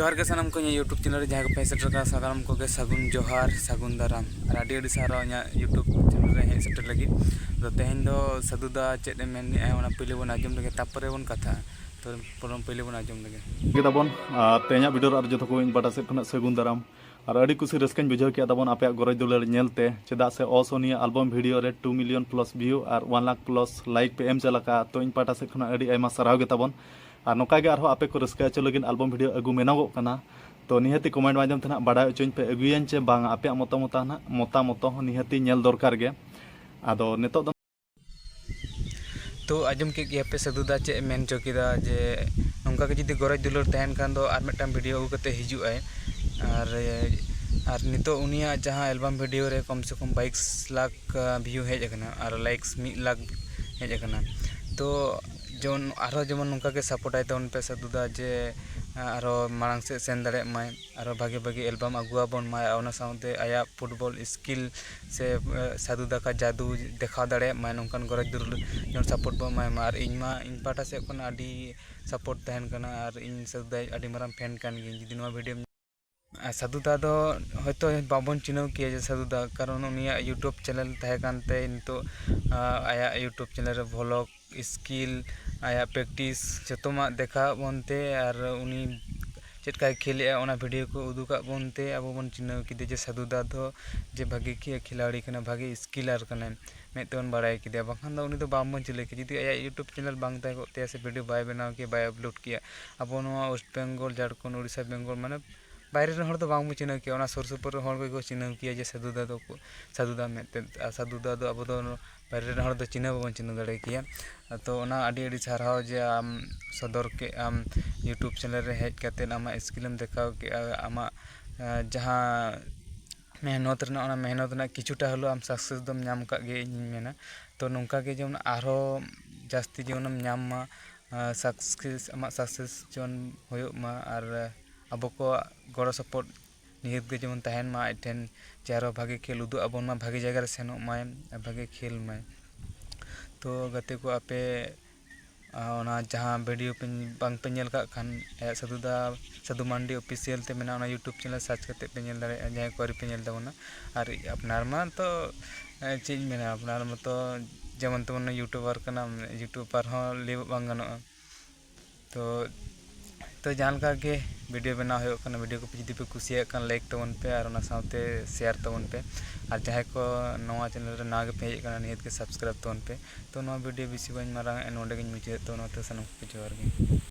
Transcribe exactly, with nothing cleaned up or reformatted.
ᱡᱚᱦᱟᱨ ᱜᱮ ᱥᱟᱱᱟᱢ ᱠᱚ ᱤᱧᱟᱹᱜ YouTube ᱪᱮᱱᱮᱞ ᱨᱮ ᱡᱟᱦᱟᱸᱭ ᱠᱚ ᱯᱮ ᱥᱮᱴᱮᱨ ᱟᱠᱟᱱᱟ, ᱥᱟᱱᱟᱢ ᱠᱚᱜᱮ ᱥᱟᱹᱜᱩᱱ ᱡᱚᱦᱟᱨ, ᱥᱟᱹᱜᱩᱱ ᱫᱟᱨᱟᱢ ᱟᱨ ᱟᱹᱰᱤ ᱟᱹᱰᱤ ᱥᱟᱨᱦᱟᱣ ᱤᱧᱟᱹᱜ YouTube ᱪᱮᱱᱮᱞ ᱨᱮ ᱦᱮᱡ ᱥᱮᱴᱮᱨ ᱞᱟᱹᱜᱤᱫ᱾ ᱟᱫᱚ ᱛᱮᱦᱮᱧ ᱫᱚ ᱥᱟᱹᱫᱷᱩ ᱫᱟ ᱪᱮᱫ ᱮ ᱢᱮᱱᱮᱫᱼᱟ, ᱚᱱᱟ ᱯᱳᱭᱞᱳ ᱵᱚᱱ ᱟᱸᱡᱚᱢ ᱞᱮᱜᱮ, ᱛᱟᱨᱯᱚᱨᱮ ᱵᱚᱱ ᱠᱟᱛᱷᱟᱜᱼᱟ᱾ ᱛᱚ ᱯᱳᱭᱞᱳ ᱵᱚᱱ ᱟᱸᱡᱚᱢ ᱞᱮᱜᱮ᱾ ᱜᱮ ᱛᱟᱵᱚᱱ, ᱟᱨ ᱛᱮᱦᱮᱧᱟᱜ ᱵᱷᱤᱰᱤᱭᱳ ᱨᱮ ᱟᱨ ᱡᱚᱛᱚ ᱠᱚ ᱤᱧ ᱯᱟᱦᱴᱟ ᱥᱮᱫ ᱠᱷᱚᱱᱟᱜ ᱥᱟᱹᱜᱩᱱ ᱫᱟᱨᱟᱢ᱾ ᱟᱨ ᱟᱹᱰᱤ ᱠᱩᱥᱤ ᱨᱟᱹᱥᱠᱟᱹᱧ ᱵᱩᱡᱷᱟᱹᱣ ᱠᱮᱫᱟ ᱛᱟᱵᱚᱱ ᱟᱯᱮᱭᱟᱜ ᱜᱚᱨᱚᱡᱽ ᱫᱩᱞᱟᱹᱲ ᱧᱮᱞᱛᱮ, ᱪᱮᱫᱟᱜ ᱥᱮ ᱚᱥᱚᱱᱤᱭᱟᱹ ᱟᱞᱵᱚᱢ ᱵᱷᱤᱰᱤᱭᱳ ᱨᱮ ᱴᱩ ᱢᱤᱞᱤᱭᱚᱱ ᱯᱞᱟᱥ ᱵᱷᱤᱭᱩ ᱟᱨ ᱚᱣᱟᱱ ᱞᱟᱠᱷ ᱯᱞᱟᱥ ᱞᱟᱭᱤᱠ ᱯᱮ ᱮᱢ ᱪᱟᱞ ᱟᱠᱟᱫᱼᱟ᱾ ᱛᱚ ᱤᱧ ᱯᱟᱦᱴᱟ ᱥᱮᱫ ᱠᱷᱚᱱᱟᱜ ᱟᱹᱰᱤ ᱟᱭᱢᱟ ᱥᱟᱨᱦᱟᱣ ᱜᱮ ᱛᱟᱵᱚᱱ᱾ ᱟᱨ ᱱᱚᱝᱠᱟ ᱜᱮ ᱟᱨᱦᱚᱸ ᱟᱯᱮ ᱠᱚ ᱨᱟᱹᱥᱠᱟᱹ ᱦᱚᱪᱚ ᱞᱟᱹᱜᱤᱫ ᱟᱞᱵᱚᱢ ᱵᱷᱤᱰᱤᱭᱳ ᱟᱹᱜᱩ ᱢᱮᱱᱚᱜᱚᱜ ᱠᱟᱱᱟ᱾ ᱛᱚ ᱱᱤᱦᱟᱹᱛᱤ ᱠᱚᱢᱮᱱᱴ ᱢᱟᱫᱽᱫᱷᱚᱢ ᱛᱮ ᱱᱟᱦᱟᱜ ᱵᱟᱰᱟᱭ ᱦᱚᱪᱚᱧ ᱯᱮ, ᱟᱹᱜᱩᱭᱟᱹᱧ ᱪᱮ ᱵᱟᱝ, ᱟᱯᱮᱭᱟᱜ ᱢᱚᱛᱟᱢᱚᱛ ᱱᱟᱦᱟᱜ, ᱢᱚᱛᱟᱢᱚᱛ ᱦᱚᱸ ᱱᱤᱦᱟᱹᱛᱤ ᱧᱮᱞ ᱫᱚᱨᱠᱟᱨ ᱜᱮ᱾ ᱟᱫᱚ ᱱᱤᱛᱚᱜ ᱫᱚ ᱛᱚ ᱟᱸᱡᱚᱢ ᱠᱮᱫ ᱜᱮᱭᱟ ᱯᱮ ᱥᱟᱹᱫᱷᱩ ᱫᱟ ᱪᱮᱫ ᱮ ᱢᱮᱱ ᱦᱚᱪᱚ ᱠᱮᱫᱟ, ᱡᱮ ᱱᱚᱝᱠᱟ ᱜᱮ ᱡᱩᱫᱤ ᱜᱚᱨᱚᱡᱽ ᱫᱩᱞᱟᱹᱲ ᱛᱟᱦᱮᱱ ᱠᱷᱟᱱ ᱫᱚ ᱟᱨ ᱢᱤᱫᱴᱟᱝ ᱵᱷᱤᱰᱤᱭᱳ ᱟᱹᱜᱩ ᱠᱟᱛᱮ ᱦᱤᱡᱩᱜ ᱟᱭ᱾ ᱟᱨ ᱟᱨ ᱱᱤᱛᱚᱜ ᱩᱱᱤᱭᱟᱜ ᱡᱟᱦᱟᱸ ᱮᱞᱵᱟᱢ ᱵᱷᱤᱰᱤᱭᱳ ᱨᱮ ᱠᱚᱢ ᱥᱮ ᱠᱚᱢ ᱵᱟᱭᱤᱥ ᱞᱟᱠᱷ ᱵᱷᱤᱭᱩ ᱦᱮᱡ ᱟᱠᱟᱱᱟ ᱟᱨ ᱞᱟᱭᱤᱠᱥ ᱢᱤᱫ ᱞᱟᱠᱷ ᱦᱮᱡ ᱟᱠᱟᱱᱟ᱾ ᱛᱚ ᱡᱮᱢᱚᱱ ᱟᱨᱦᱚᱸ ᱡᱮᱢᱚᱱ ᱱᱚᱝᱠᱟ ᱜᱮ ᱥᱟᱯᱳᱨᱴ ᱟᱭ ᱛᱟᱵᱚᱱ ᱯᱮ ᱥᱟᱹᱫᱷᱩ ᱫᱟ, ᱡᱮ ᱟᱨᱦᱚᱸ ᱢᱟᱲᱟᱝ ᱥᱮᱫ ᱥᱮᱱ ᱫᱟᱲᱮᱭᱟᱜ ᱢᱟᱭ, ᱟᱨᱦᱚᱸ ᱵᱷᱟᱜᱮ ᱵᱷᱟᱜᱮ ᱮᱞᱵᱟᱢ ᱟᱹᱜᱩ ᱟᱵᱚᱱ ᱢᱟᱭ, ᱟᱨ ᱚᱱᱟ ᱥᱟᱶᱛᱮ ᱟᱭᱟᱜ ᱯᱷᱩᱴᱵᱚᱞ ᱥᱠᱤᱞ ᱥᱮ ᱥᱟᱹᱫᱷᱩ ᱫᱟ ᱠᱟ ᱡᱟᱫᱩ ᱫᱮᱠᱷᱟᱣ ᱫᱟᱲᱮᱭᱟᱜ ᱢᱟᱭ, ᱱᱚᱝᱠᱟᱱ ᱜᱚᱨᱚᱡᱽ ᱫᱩᱞᱟᱹᱲ ᱡᱮᱢᱚᱱ ᱥᱟᱯᱳᱨᱴ ᱵᱚᱱ ᱮᱢᱟᱭ ᱢᱟ᱾ ᱟᱨ ᱤᱧ ᱢᱟ ᱤᱧ ᱯᱟᱦᱴᱟ ᱥᱮᱫ ᱠᱷᱚᱱ ᱟᱹᱰᱤ ᱥᱟᱯᱳᱨᱴ ᱛᱟᱦᱮᱱ ᱠᱟᱱᱟ, ᱟᱨ ᱤᱧ ᱥᱟᱹᱫᱷᱩ ᱫᱟ ᱟᱹᱰᱤ ᱢᱟᱨᱟᱝ ᱯᱷᱮᱱ ᱠᱟᱱ ᱜᱤᱭᱟᱹᱧ᱾ ᱡᱩᱫᱤ ᱱᱚᱣᱟ ᱵᱷᱤᱰᱤᱭᱳᱢ ᱟᱨ ᱥᱟᱹᱫᱷᱩ ᱫᱟ ᱫᱚ ᱦᱚᱭᱛᱳ ᱵᱟᱵᱚᱱ ᱪᱤᱱᱦᱟᱹᱣ ᱠᱮᱭᱟ ᱡᱮ ᱥᱟᱹᱫᱷᱩ ᱫᱟ, ᱠᱟᱨᱚᱱ ᱩᱱᱤᱭᱟᱜ YouTube ᱪᱮᱱᱮᱞ ᱛᱟᱦᱮᱸ ᱠᱟᱱᱛᱮ ᱱᱤᱛᱚᱜ, ᱟᱸ, ᱟᱭᱟᱜ YouTube ᱪᱮᱱᱮᱞ ᱨᱮ ᱵᱷᱞᱚᱜ, ᱥᱠᱤᱞ, ᱟᱭᱟᱜ ᱯᱨᱮᱠᱴᱤᱥ ᱡᱚᱛᱚᱢᱟᱜ ᱫᱮᱠᱷᱟᱣ ᱟᱵᱚᱱ ᱛᱮ, ᱟᱨ ᱩᱱᱤ ᱪᱮᱫ ᱞᱮᱠᱟᱭ ᱠᱷᱮᱞᱮᱜᱼᱟ ᱚᱱᱟ ᱵᱷᱤᱰᱤᱭᱳ ᱠᱚ ᱩᱫᱩᱜ ᱟᱫ ᱵᱚᱱ ᱛᱮ ᱟᱵᱚ ᱵᱚᱱ ᱪᱤᱱᱦᱟᱹᱣ ᱠᱮᱫᱮᱭᱟ ᱡᱮ ᱥᱟᱹᱫᱷᱩ ᱫᱟ ᱫᱚ ᱡᱮ ᱵᱷᱟᱜᱮ ᱠᱷᱮ-, ᱠᱷᱤᱞᱟᱲᱤ ᱠᱟᱱᱟᱭ, ᱵᱷᱟᱜᱮ ᱥᱠᱤᱞᱟᱨ ᱠᱟᱱᱟᱭ, ᱢᱮᱫ ᱛᱮᱵᱚᱱ ᱵᱟᱲᱟᱭ ᱠᱮᱫᱮᱭᱟ᱾ ᱵᱟᱠᱷᱟᱱ ᱫᱚ ᱩᱱᱤ ᱫᱚ ᱵᱟᱝᱵᱚᱱ ᱪᱤᱱᱦᱟᱹᱣ ᱠᱮᱭᱟ᱾ ᱡᱩᱫᱤ ᱟᱭᱟᱜ YouTube ᱪᱮᱱᱮᱞ ᱵᱟᱝ ᱛᱟᱦᱮᱸ ᱠᱚᱜ ᱛᱟᱭᱟ ᱥᱮ ᱵᱷᱤᱰᱤᱭᱳ ᱵᱟᱭ ᱵᱮᱱᱟᱣ ᱠᱮᱭᱟ, ᱵᱟᱭ ᱟᱯᱞᱳᱰ ᱠᱮᱭᱟ, ᱟᱵᱚ ᱱᱚᱣᱟ ᱳᱭᱮᱥᱴ ᱵᱮᱝᱜᱚᱞ, ᱡᱷᱟᱲᱠᱷᱚᱸᱰ, ᱩᱲᱤᱥᱥᱟ, ᱵᱮᱝᱜᱚᱞ, ᱢᱟᱱᱮ ᱵᱟᱭᱨᱮ ᱨᱮᱱ ᱦᱚᱲ ᱫᱚ ᱵᱟᱝ ᱵᱚᱱ ᱪᱤᱱᱦᱟᱹᱣ ᱠᱮᱭᱟ, ᱚᱱᱟ ᱥᱩᱨ ᱥᱩᱯᱩᱨ ᱨᱮᱱ ᱦᱚᱲ ᱜᱮᱠᱚ ᱪᱤᱱᱦᱟᱹᱣ ᱠᱮᱭᱟ ᱡᱮ ᱥᱟᱹᱫᱷᱩ ᱫᱟ ᱫᱚ ᱠᱚ-, ᱥᱟᱹᱫᱷᱩ ᱫᱟ ᱢᱮᱱᱛᱮ᱾ ᱟᱨ ᱥᱟᱹᱫᱷᱩ ᱫᱟ ᱫᱚ ᱟᱵᱚ ᱫᱚ ᱵᱟᱭᱨᱮ ᱨᱮᱱ ᱦᱚᱲ ᱫᱚ ᱪᱤᱱᱦᱟᱹᱣ ᱵᱟᱵᱚᱱ ᱪᱤᱱᱦᱟᱹᱣ ᱫᱟᱲᱮ ᱠᱮᱭᱟ᱾ ᱛᱚ ᱚᱱᱟ ᱟᱹᱰᱤ ᱟᱹᱰᱤ ᱥᱟᱨᱦᱟᱣ ᱡᱮ ᱟᱢ ᱥᱚᱫᱚᱨ ᱠᱮᱫ ᱟᱢ YouTube ᱪᱮᱱᱮᱞ ᱨᱮ ᱦᱮᱡ ᱠᱟᱛᱮᱫ ᱟᱢᱟᱜ ᱥᱠᱤᱞᱮᱢ ᱫᱮᱠᱷᱟᱣ ᱠᱮᱫᱼᱟ, ᱟᱢᱟᱜ, ᱟᱸ, ᱡᱟᱦᱟᱸ ᱢᱮᱦᱱᱚᱛ ᱨᱮᱱᱟᱜ, ᱚᱱᱟ ᱢᱮᱦᱱᱚᱛ ᱨᱮᱱᱟᱜ ᱠᱤᱪᱷᱩᱴᱟ ᱦᱚᱞᱮᱣ ᱟᱢ ᱥᱟᱠᱥᱮᱥ ᱫᱚᱢ ᱧᱟᱢ ᱟᱠᱟᱫ ᱜᱮᱭᱟ, ᱤᱧᱤᱧ ᱢᱮᱱᱟ᱾ ᱛᱚ ᱱᱚᱝᱠᱟ ᱜᱮ ᱡᱮᱢᱚᱱ ᱟᱨᱦᱚᱸ ᱡᱟᱹᱥᱛᱤ ᱡᱮᱢᱚᱱᱮᱢ ᱧᱟᱢ ᱢᱟ, ᱟᱸ, ᱥᱟᱠᱥᱮᱥ, ᱟᱢᱟᱜ ᱥᱟᱠᱥᱮᱥ ᱡᱮᱢᱚᱱ ᱦᱩᱭᱩᱜ ᱢᱟ, ᱟᱨ ᱟᱵᱚ ᱠᱚᱣᱟᱜ ᱜᱚᱲᱚ ᱥᱚᱯᱚᱦᱚᱫ ᱱᱤᱦᱟᱹᱛ ᱜᱮ ᱡᱮᱢᱚᱱ ᱛᱟᱦᱮᱱ ᱢᱟ ᱟᱡ ᱴᱷᱮᱱ, ᱡᱮ ᱟᱨᱦᱚᱸ ᱵᱷᱟᱜᱮ ᱠᱷᱮᱞ ᱩᱫᱩᱜ ᱟᱵᱚᱱ ᱢᱟ, ᱵᱷᱟᱜᱮ ᱡᱟᱭᱜᱟ ᱨᱮ ᱥᱮᱱᱚᱜ ᱢᱟᱭ ᱟᱨ ᱵᱷᱟᱜᱮ ᱠᱷᱮᱞ ᱢᱟᱭ᱾ ᱛᱚ ᱜᱟᱛᱮ ᱠᱚ, ᱟᱯᱮ ᱟᱨ ᱚᱱᱟ ᱡᱟᱦᱟᱸ ᱵᱷᱤᱰᱤᱭᱳ ᱯᱮ ᱵᱟᱝ ᱯᱮ ᱧᱮᱞ ᱠᱟᱜ ᱠᱷᱟᱱ, ᱟᱭᱟᱜ ᱥᱟᱹᱫᱷᱩ ᱫᱟ, ᱥᱟᱹᱫᱷᱩ ᱢᱟᱱᱰᱤ ᱚᱯᱷᱤᱥᱤᱭᱟᱞ ᱛᱮ ᱢᱮᱱᱟᱜᱼᱟ, ᱚᱱᱟ YouTube ᱪᱮᱱᱮᱞ ᱥᱟᱨᱪ ᱠᱟᱛᱮ ᱯᱮ ᱧᱮᱞ ᱫᱟᱲᱮᱭᱟᱜᱼᱟ, ᱡᱟᱦᱟᱸᱭ ᱠᱚ ᱟᱹᱣᱨᱤ ᱯᱮ ᱧᱮᱞ ᱛᱟᱵᱚᱱᱟ᱾ ᱟᱨ ᱟᱯᱱᱟᱨ ᱢᱟ ᱛᱚ, ᱮ, ᱪᱮᱫ ᱤᱧ ᱢᱮᱱᱟ, ᱟᱯᱱᱟᱨ ᱢᱟᱛᱚ ᱡᱮᱢᱚᱱ ᱛᱮᱢᱚᱱ ᱭᱩᱴᱩᱵᱟᱨ ᱠᱟᱱᱟᱢ, ᱭᱩᱴᱩᱵᱟᱨ ᱦᱚᱸ ᱞᱟᱹᱭ ᱵᱟᱝ ᱜᱟᱱᱚᱜᱼᱟ᱾ ᱛᱚ, ᱛᱚ ᱡᱟᱦᱟᱸ ᱞᱮᱠᱟ ᱜᱮ ᱵᱷᱤᱰᱤᱭᱳ ᱵᱮᱱᱟᱣ ᱦᱩᱭᱩᱜ ᱠᱟᱱᱟ, ᱵᱷᱤᱰᱤᱭᱳ ᱠᱚ ᱡᱩᱫᱤ ᱯᱮ ᱠᱩᱥᱤᱭᱟᱜ ᱠᱷᱟᱱ ᱞᱟᱭᱤᱠ ᱛᱟᱵᱚᱱ ᱯᱮ ᱟᱨ ᱚᱱᱟ ᱥᱟᱶᱛᱮ ᱥᱮᱭᱟᱨ ᱛᱟᱵᱚᱱ ᱯᱮ᱾ ᱟᱨ ᱡᱟᱦᱟᱸᱭ ᱠᱚ ᱱᱚᱣᱟ ᱪᱮᱱᱮᱞ ᱨᱮ ᱱᱟᱣᱟ ᱜᱮᱯᱮ ᱦᱮᱡ ᱟᱠᱟᱱᱟ, ᱱᱤᱦᱟᱹᱛ ᱜᱮ ᱥᱟᱵᱥᱠᱨᱟᱭᱤᱵᱽ ᱛᱟᱵᱚᱱ ᱯᱮ᱾ ᱛᱚ ᱱᱚᱣᱟ ᱵᱷᱤᱰᱤᱭᱳ ᱵᱮᱥᱤ ᱵᱟᱹᱧ ᱢᱟᱨᱟᱝ ᱮᱫᱼᱟ, ᱱᱚᱰᱮ ᱜᱤᱧ ᱢᱩᱪᱟᱹᱫᱮᱫ ᱛᱟᱵᱚᱱᱟ᱾ ᱛᱚ ᱥᱟᱱᱟᱢ ᱠᱚᱜᱮ ᱡᱚᱦᱟᱨ ᱜᱮ᱾